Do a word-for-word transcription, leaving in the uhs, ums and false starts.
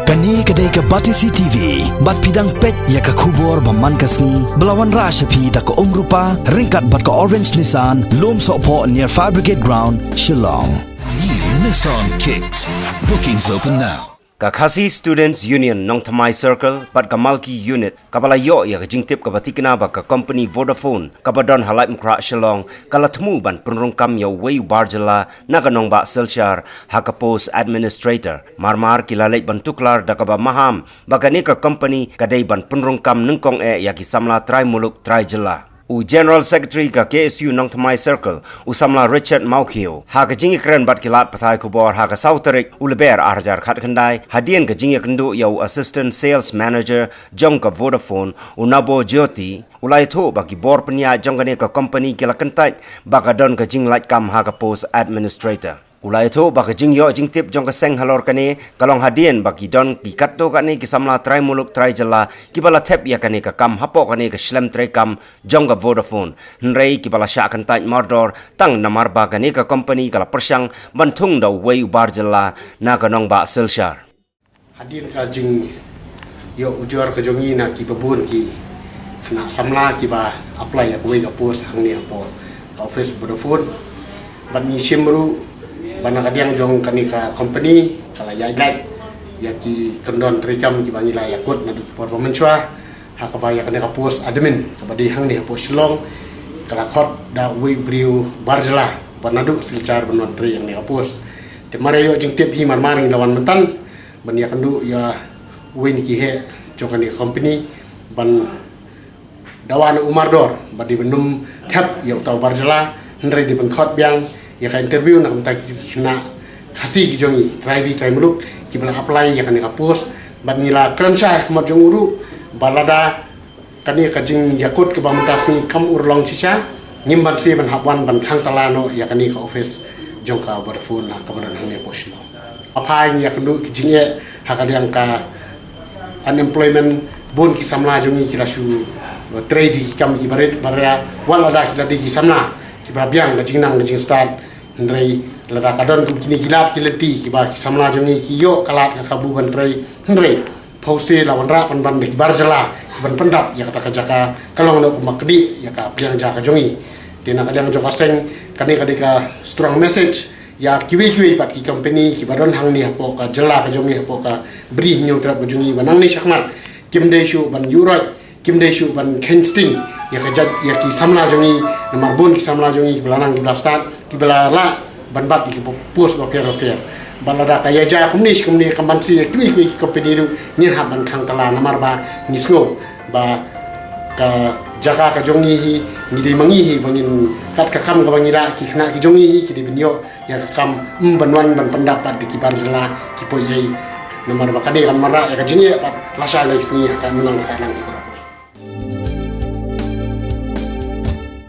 Kane ka dei ka Batesi T V, bad phi dang peit ïa ka khubor ba man ka sngi, ba la wanrah sha phi da ka Umrupa, ryngkat bad ka Orange Nissan, Lumsohphoh near Fire Brigade Ground, Shillong. New Nissan Kicks. Bookings open now. Ka Khasi Students Union Nongthymmai Circle, bad ka Malki Unit, kaba la ïoh ïa ka jingtip kaba tikna ba ka company Vodafone, kaba don ha Laitumkhrah Shillong, ka la thmu ban pynrung kam ïa uwei u bar jylla, na ka nongbah Silchar, ha ka post administrator. Marmar ki la leit ban tuklar da kaba maham, ba kane ka company ka dei ban pynrung kam nyngkong eh ïa ki samla trai muluk trai jylla. U General Secretary ka K S U Nongthymmai Circle, u samla Richard Mawkhiew, ha ka jingïakren bad ki lad pathai khubor ha ka saw tarik u Lber ar hajar khatkhyndai, hadien ka jingïakynduh ïa u Assistant Sales Manager jong ka Vodafone, u Nabo Jyoti, u la ïathuh ba ki bor pynïaid jong kane ka company ki la kyntait ba ka don ka jinglait kam ha ka post administrator. U la ïathuh ba ka jingïoh jingtip jong ka seng halor kane, ka long hadien ba ki don ki katto katne ki samla trai muluk trai jylla, kiba la thep ïa kane ka kam hapoh kane ka shlem treikam jong ka Vodafone. Hynrei kiba la shah kyntait mardor, tang namar ba kane ka company ka la pyrshang ban thung da uwei u bar jylla, na ka nongbah Silchar. Hadien ka jingïoh ujor ka jong ngi na kiba bun ki khynnah samla kiba apply ïa kawei ka post hangne hapoh ka office Vodafone. Bad ngi shim ruh ba na ka liang jong kane ka company ka la ïaid lait ïa ki kyndon treikam kiba ngi la ïakut naduh ki por ba mynshuwa. Ha kaba ïa kane ka post admin kaba dei hangne hapoh Shillong, ka la khot da uwei u briew bar jylla, ba naduh Silchar ban wan trei ïa kane ka post. Te mar ïa ïoh jingtip hi marmar ngi la wan mynta ban ïakynduh ïa uwei na ki heh jong kane ka company ban dawa na u mardor ba dei ban ym thep ïa uta u bar jylla, hynrei dei ban khot biang ïa ka interview na ka bynta ki khynnah Khasi ki jong ngi, trai ri trai muluk, kiba la apply ïa kane ka post. Bad ngi la kren shai ha khmat jong u ruh ba lada kane ka jingïakut kaba mynta sngi kam urlong shisha, ngim banse ban hap wan ban khang tala noh ïa kane ka office jong ka Vodafone la kaba don hangne hapoh Shillong. Ba phai ngi ïakynduh ki jingeh ha ka liang ka unemployment, bun ki samla jong ngi ki la shu trei da ki kam kiba rit ba ria, wat lada ki la dei ki samla kiba la biang ka jingnang ka jingstad. Hynrei lada ka don kum kine ki lad ki lynti kiba ki samla jong ngi ki ïoh ka lad ka kabu ban trei, hynrei pawse la wanrah pynban da ki bar jylla ki ban pyndap ïa kata ka jaka, ka long noh kumba kdih ïa ka pliang jaka jong ngi. Te na ka liang jong ka seng, kane ka dei ka strong message ïa kiwei kiwei pat ki company kiba don hangne hapoh ka jylla ka jong ngi, hapoh ka Bri Hynñiewtrep ka jong ngi, ba nangne shakhmat kim dei shuh ban ïuhroit, kim dei shuh ban kheiñ sting ïa ka jait, ïa ki samla jong ngi, namar bun ki samla jong ngi kiba la nang kiba la stad, kiba la lah ban bat ïa ki post bapher bapher. Bad lada ka ïaja kumne shi kumne, kam banse ïa kiwei kiwei ki company ruh ngin hap ban khang tala, namar ba ngi sngew ba ka jaka ka jong ngi hi, ngi dei ma ngi hi ba ngin, kat ka kam kaba ngi lah, ki khynnah ki jong ngi hi ki dei ban ïoh ïa ka kam, ym ban wan ban pyndap pat da ki bar jylla ki poiei. Namar ba ka dei kan wanrah ïa ka jingeh pat lashai lai sngi ha ka imlang ka sahlang ki briew.